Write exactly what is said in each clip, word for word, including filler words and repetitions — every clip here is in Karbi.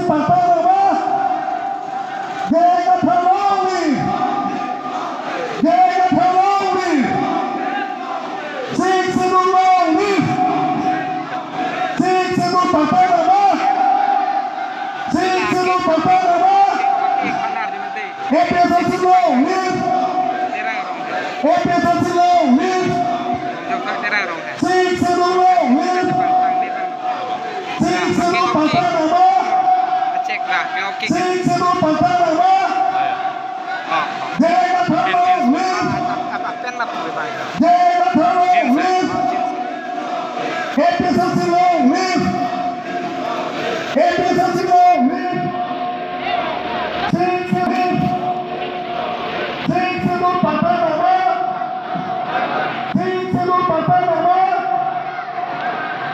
Pangpang Rama. J I Kathar long live. J I Kathar long live. Sixth Schedule long live. Sixth Schedule Pangpang Rama. Sixth Schedule Pangpang Rama. A P H L C long live. A P H L C long live. Sixth Schedule long live. Sixth Schedule Pangpang Rama. Sixth Schedule Pangpang Rama. J I Kathar long live. J I Kathar long live. A P H L C long live. A P H L C long live. Sixth Schedule. Sixth Schedule Pangpang Rama. Sixth Schedule Pangpang Rama.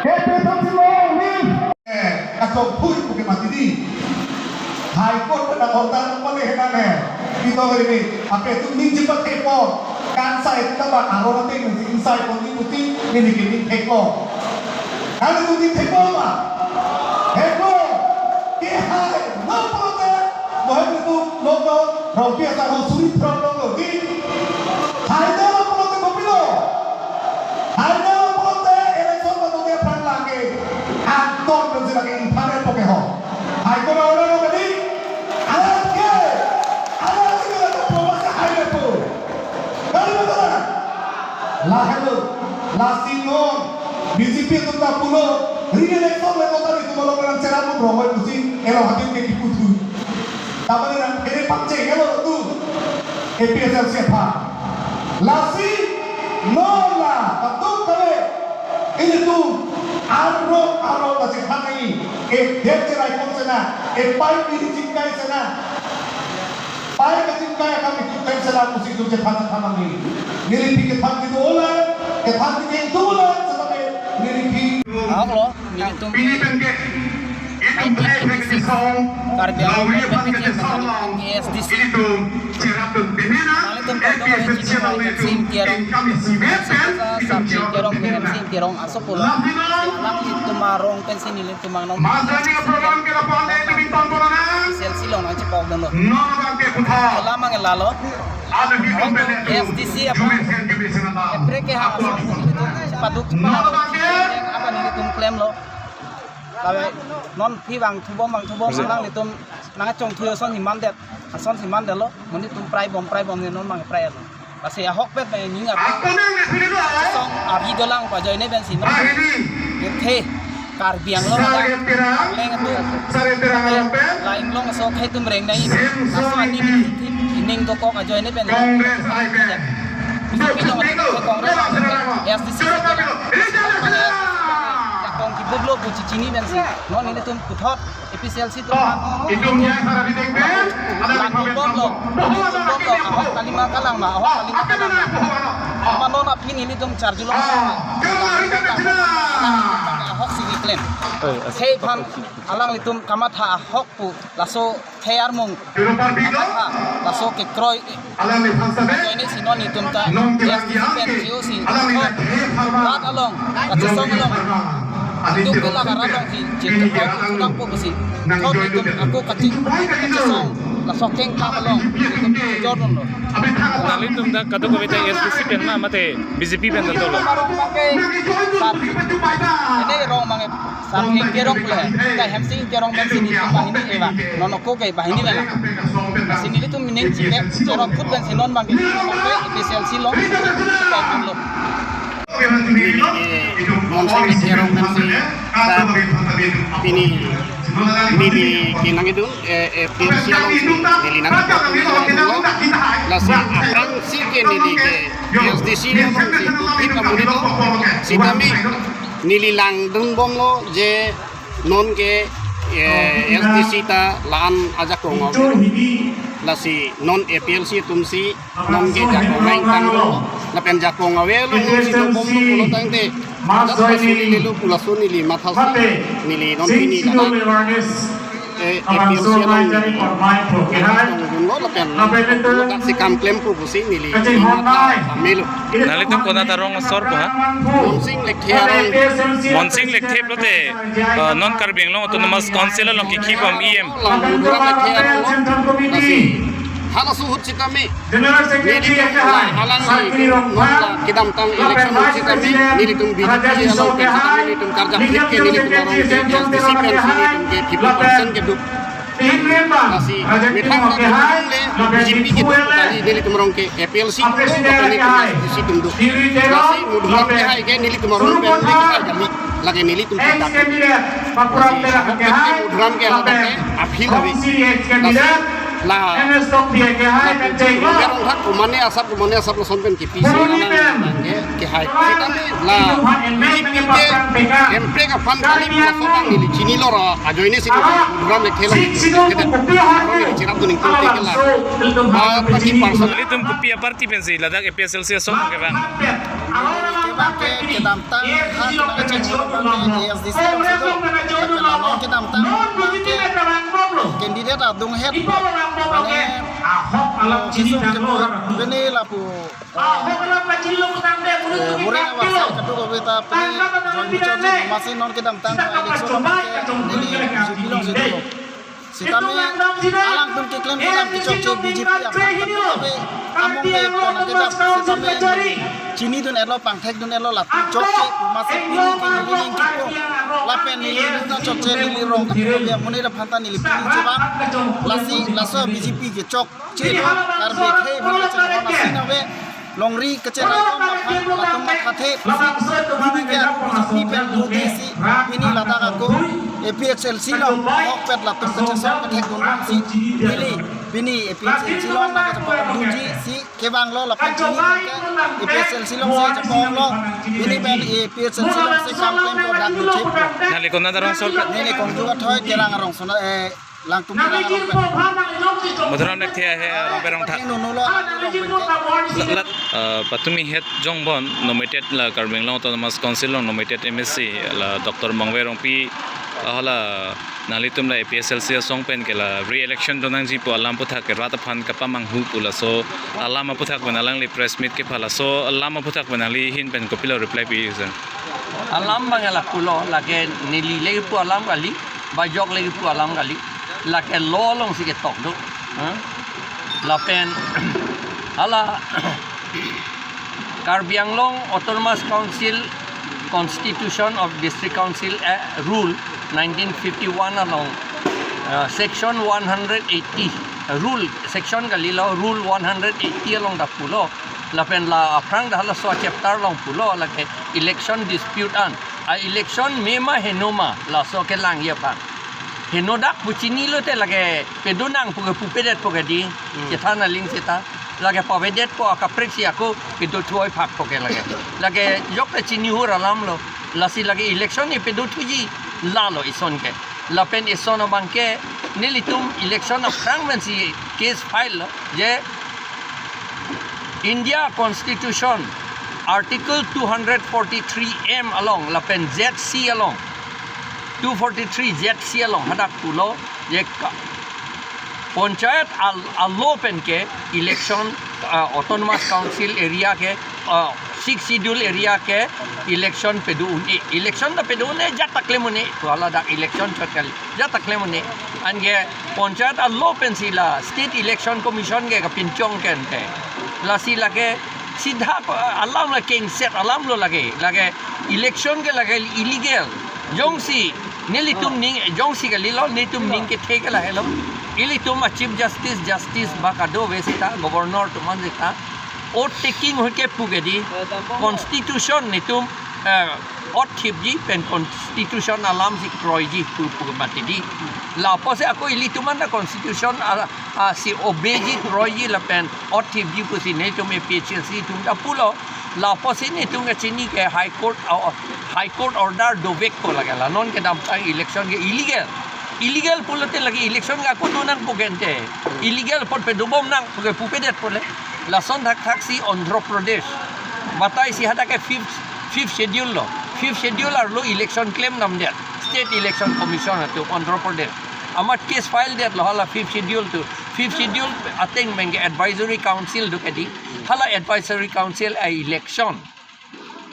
A P H L C long live. Eh, kachongphui pu ke mati di. High Court pen akorta nang pale henang he. Ito ini, ape tu ning jipat hepo. Kangsai ta ba aron ateng si ingsai pon di puti, neli ke ning hepo. Kan tu ning hepo ma. Hepo. Ke hai, nang pon te. Bohem tu, nong nong, rompi asa ho suri throk nong lo di. Hai nang pon te kopilo. Hai nang pon te election ma nong ke pran lake. Anton nong si lake infare poke ho. Hai ko na ora nong di. Alat ke. Alat ke la to promise hai le po. Kali betul. Lahelo. Lasi non. B J P atum ta pulo. Re-election le kota di tumalo kan cheramun romoi pusi. Elo hatin ke kiputhu. Tabani nang phere pangcheng elo tu. A P H L C aphan. Lasi non la katuk kave. Ilitum arong arong ta chekhan nai. Edet cherai pon sena. Epai pini chingkai sena. Pai kachingkai akam itum pen sena pusi itum chekhan chekhan nai. Neli phi kethan kedo ola. Kethan kedo ola. Setape neli phi. Ahok lo, nelitum Karbi Anglong Pen Pension Ahavar, K S D C. Nanglitum kardom N M C Ingti Arong, Sar Ingti Arong, N M C Ingti Arong aso pulo. Nanglitum arong pensi nelitum angno. Sel silong nang chepok dong lo. Kelam ang lalo. K S D C aphan. Epre ke ha aso pulo nelitum paduk chepok dong lo. Apa nelitum klem lo. Labe non phi vangthu bom vangthu bom, nanglitum nangchongthu ason himan det, ason himan det lo, monit atum prai bom prai bom ne non mang prai lo. Lasi ahokpet ne ning api. Song avi dolang pa ajoine pensi non. Kethe Karbi Anglong alang atum la inglong aso khei atum reng nai. Aso ani ining dokok ajoine pen. Congress I P F. Congress I P F. S D C. Jakong kibublo bu chichini pensi. Non nelitum puthot A P H L C atum. Itum ya sara di deng pen. Ada di pabet bomlo. Bomlo. Ahok kalima kalang ma. Ahok kalima kalang ma. Ama non aphi nelitum charjulo. Ahok si klem. Sei aphan alanglitum kamatha ahok pu. Laso khei armung. Kamatha. Laso kekroi. Ajoine si non itum ta, S D C pen C O C, rat along, kachesong along, itum ke laga rat along si, jengke kau sulang po besi, thot itum ako kachi, kachesong, laso kengkam along, itum jor dun lo. Nanglitum ta kadokave ta S D C pen ma mate B J P pen ta dolo. Ini rong mange Sar Ingti Arong pule, ta Hemsing Ingti Arong pensi nelitum banghini eva, non ako ke banghini vela. Si nelitum mining chike, chorok kut pensi non bangke, A P H L C long, chike lo. Neli ke Hemsing Ingti Arong pensi, ta pini, neli ke nangkedun, eh, eh, A P H L C along si, neli nang, nangkedun lo. Lasi aphrangsi ke neli ke S D C along si, tu thik amonit lo, sitame, neli langdun bomlo je non ke, eh, S D C ta la-an ajakong ave. Lasi non A P H L C atum si non ke jakong nang tanglo. Lapen jakong ave lo si dobomlo pulo tangte. Ajat pasu neli lo pu laso neli matha si neli non pini la-an. A P L C along tongdunlo lapen ladak si kam klempo pusi neli melo. Nanglitum konat arong asor po ha? Monsing Lekthe arong. Monsing Lekthe pulote, uh, non Karbi Anglong Autonomous Council along kekhibom E M. Lam Muduram Lekthe arong lo. Lasi halaso ahut sitame nelitum la alangli non la kedamtang election ahut sitame nelitum B J P along pen sitame nelitum karjap thip ke nelitum arong ke S D C pen si nelitum ke fifty percent kedo. Lasi methang ta nelitum le B J P kedo, kali nelitum arong ke A P L C kedo, kali nelitum S D C atum do. Lasi Muduram kehai ke nelitum arong pen le kehai kali. Lake nelitum pinta. Lasi ahok pen ke Muduram ke ladak ke aphi lave. Lasi la, la Muduram thak kumane asap kumane asap lason pen kepi si alang ke kehai. Sitame la B J P ke Hemprek aphan kali laso abang neli chinilo ra ajoine si Muduram Lekthe lo. Kedam arong neli cherapdun ingtung ke la. Ba party person. Nanglitum kopi a-party pensi ladak A P H L C asong kevang? Kevang ke kedamtang ha kena kachinilo abang ke A S D C along si do. Kedamtang abang ke candidate adung het mane ahok alam chini kesung tanglo. Bini lapu, eh, ahok alam kachilo tangde mulut eh, muring abang sa kadokave ta pini join chokche masi non kedamtang election abang ke neli B J P along si do. Sitame alangtum keklem kedam kechokche B J P aphan kadokave among ke pon kedam sitame chinidun-etlo pangthekdun-etlo latum chokche pu masi pini ke neli ning kipu lapen neli nungta chokche neli rong kachokche amonit aphan ta neli pini chevang lasi laso B J P kechokche lo Karbi akhei aphan kachevang lasi nave longri kacherai bom aphan latum mathathe pusi pini ke ako B J P pen dodi si pini ladak ako A P H L C along ahokpet latum kachesong kethekdun bom si neli pini A P H L C along nangkachepong dunji si kevanglo lapen pini ke A P H L C along si cheponglo pini pen A P H L C along si kam klempo dak duchip. Nangli konat arong asor? Neli Kongju Kathoi, Kerang arong sona, eh, Langtum Kerang arong pen. Muduram Lekthe ahe arong pen rong thak. Nunu lo arong pen ke. La, la, eh, patumi het jongbom nominated la Karbi Anglong Autonomous Council along nominated M A C la Doctor Mangve Rongpi, ah, hala nanglitum la A P H L C asong pen ke la re-election donangji pu alam aphuthak ke rat aphan kapamanghu pu laso alam aphuthak pen alangli press meet kepha laso alam aphuthak pen nangli ahin pen kopilo reply pi sir? Alam abang la pulo lake neli le pu alam kali. Bajok le pu alam kali. Lake law along si ketok do. Ha? Lapen hala Karbi Anglong Autonomous Council Constitution of District Council, eh, Rule nineteen fifty-one along, eh, Section one hundred eighty, eh, Rule, Section kalilo, Rule one hundred eighty along dak pulo. Lapen la aphrang dak halaso chapter along pulo lake election dispute an. A-election me ma heno ma laso kelangji aphan. Heno dak pu chinilote lake pedonang pu ke pupedet pu ke di. Hmm. Chethan aling seta. Lake pavedet pu akaprek si ako pedothu oi phak pu ke lake. Lake jokte chini hur alam lo. Lasi lake election ni pedothuji lalo ison ke. Lapen ison abang ke nelitum election aphrang pensi case file lo je India Constitution Article two hundred forty-three M along lapen Z C along, two forty-three Z C along hadak pulo je ka-, Panchayat al-, a-law pen ke election, ah, Autonomous Council area ke, ah, Sixth Schedule area ke election pedo un-e. Election ta pedo un-e, jat ta klem un-e. Pu hala dak election chot kali. Jat ta klem un-e. Anke Panchayat a-law pensi la State Election Commission ke kapinchong ke ante. Lasi lake sidha pa-, alam la kengset alam lo lake. Lake election ke lake illegal. Jongsi nelitum ning, jongsi kalilo, nelitum ning kethe ke lahelo. Ilitum a-Chief Justice, Justice ba kadokave seta, Governor atum an seta oath taking ahut ke pu ke di, Constitution nelitum, eh, oath thipji pen Constitution alam si kroiji pu pu mati di. Lapusi ako ilitum an ta Constitution a, a si obeyji kroiji lapen oath thipji pusi nelitum A P H L C atum ta pulo. Lapusi nelitum kachini ke High Court, uh, High Court order dovekpo lake la. Non kedamtang election ke illegal. Illegal pulote lake election ke ako donang pu ke ante. Illegal apot pedobom nang pu ke pupedet pule. Lason thakthak si Andhra Pradesh. Batai si hadak ke fifth, fifth schedule lo. Fifth schedule arlo election klem namdet. State Election Commission atum Andhra Pradesh. Amat case file detlo hala fifth schedule atum. Fifth schedule ateng pen ke advisory council do kedi. Hala advisory council a election.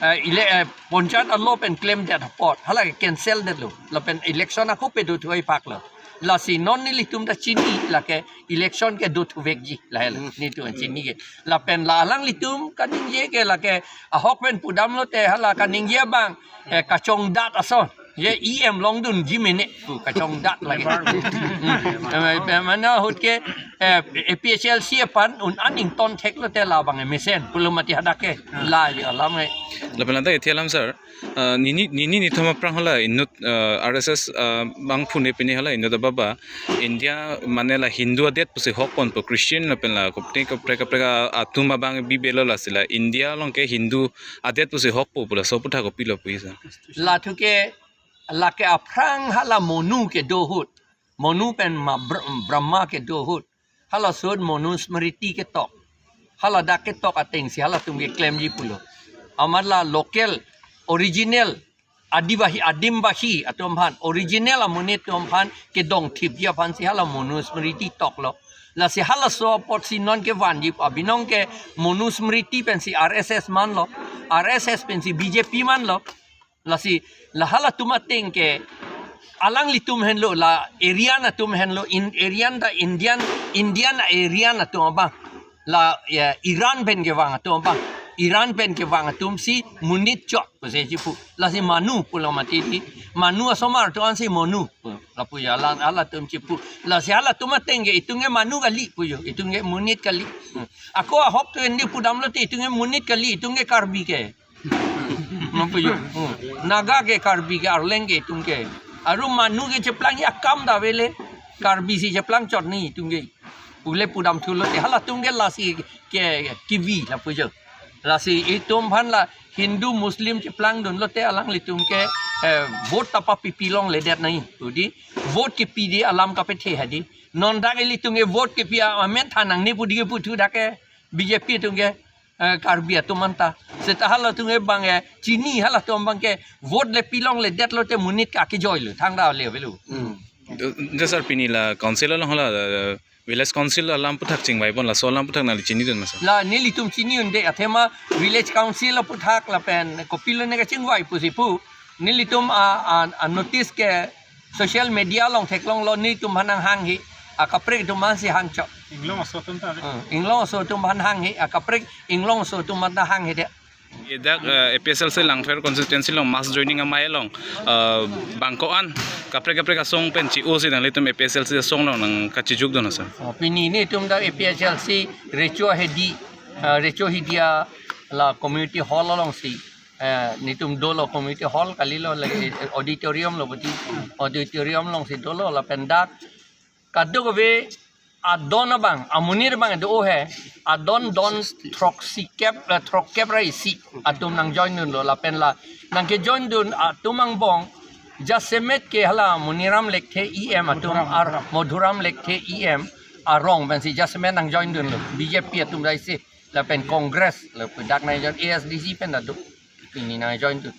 Eh, ele, eh, Panchayat a-law pen klemdet apot. Hala ke cancel detlo. Lapen election ako pedo thu ai paklo. Lasi non nelitum ta chini lake election ke do thuvekji. Lahelo. Hmm. Netum chini ke. Lapen la alanglitum kaningje ke lake ahok pen pudamlote hala kaningje abang, eh, kachongdat ason. Je E M longdunji mene pu kachongdat lake. Hmm. Eh, eh, mane ahut ke, eh, A P H L C aphan un aning ton theklote labang mesen pulo mati hadak ke. La jo alam ke. Lapen lata ithi alam sir. Ah, nini nini nithom aphrang hala inut, ah, R S S, ah, bang phune pini hala inut ababa India mane la Hindu adet pusi hok ponpo, Christian lapen la kopte kaprek kaprek a-, atum abang bibelo lasi la India along ke Hindu adet pusi hokpo pu laso aputhak kopilo pu sir. La thu ke lake aphrang hala Manu kedo ahut. Manu pen ma Br-, Brahma kedo ahut. Halaso ahut Manusmriti ketok. Hala dak ketok atengsi halatum keklemji pulo. Amat la local, original, Adivahi, Adimvahi atum aphan, original amonit atum aphan kedongthipji aphansi hala Manusmriti toklo. Lasi halaso apotsi non kevanji, abinong ke Manusmriti pensi R S S manlo, R S S pensi B J P manlo. Lasi la halatum ateng ke alanglitum henlo, la Aryan atum henlo, in Aryan ta Indian, Indian Aryan atum abang. La, ya, Iran pen kevang atum abang. Iran pen kevang atumsi monit chot pusi chipu. Lasi Manu pulo mati di. Manu asomar atum ansi Manu. Lapu jo alang halatum chipu. Lasi halatum ateng ke itum ke Manu kali pu jo. Itum ke monit kali. Ako ahok tu endi pudamlote itum ke monit kali, itum ke Karbi ke. Lapu jo. Hmm. Naga ke, Karbi ke, Arleng ke itum ke. Aru Manu ke cheplangji akam ta avele. Karbisi cheplang chot ni itum ke. Pule pudam thulote halatum ke lasi ke kivi lapu jo. Lasi itum aphan la Hindu Muslim cheplangdunlote alanglitum ke, eh, vote ta papipi longledet nangji. Pu di vote kepi di alam kapethe hadi. Non dak ilitum ke vote kepi a-, amen than nangne pu di ke puthu dak ke B J P atum ke, eh, Karbi atum anta. Seta halatum ke bang, eh, chini halatum abang ke vote le pilongledetlote monit ke akejoilo. Thangta le avelo. Hmm. Jo, jo sir, pini la council along hala, eh, village council alam aputhak chingvai pon, laso alam aputhak nangli chinidun ma sir? La nelitum chini un-e, athema village council aputhak lapen kopilo ne kachingvai pusi pu. Nelitum a, a, a notice ke social media along theklonglo, nelitum aphan nanghanghe. A kaprek atum aphansi hangchot. Inglong aso atum ta le. Hmm, inglong aso atum aphan hanghe, a kaprek inglong aso atum aphan ta hanghedet. Dak, eh, A P H L C Langpher constituency along mass joining amei along, eh, bang ko-an kaprek kaprek asong pen chi-osi nanglitum A P H L C asong along nangkachijukdun sir? Oh, pini nelitum dak A P H L C Recho Hidi, eh, Recho Hidia la community hall alongsi, eh, nelitum dolo, community hall kalilo, lake auditorium lo boti, auditorium alongsi dolo lapen dak kadokave adon abang, amonit abang do he, adon don throksikep, eh, throkkep ra isi atum nangjoindunlo lapen la nangkejoindun atum angbong jasemet ke hala Moniram Lekthe E M atum, Madhuram, ar Madhuram. Madhuram Lekthe E M arong pensi jasemet nangjoindunlo, B J P atum raise lapen Congress lapen dak nangjoin, A S D C pen ta do, pini nangjoindun.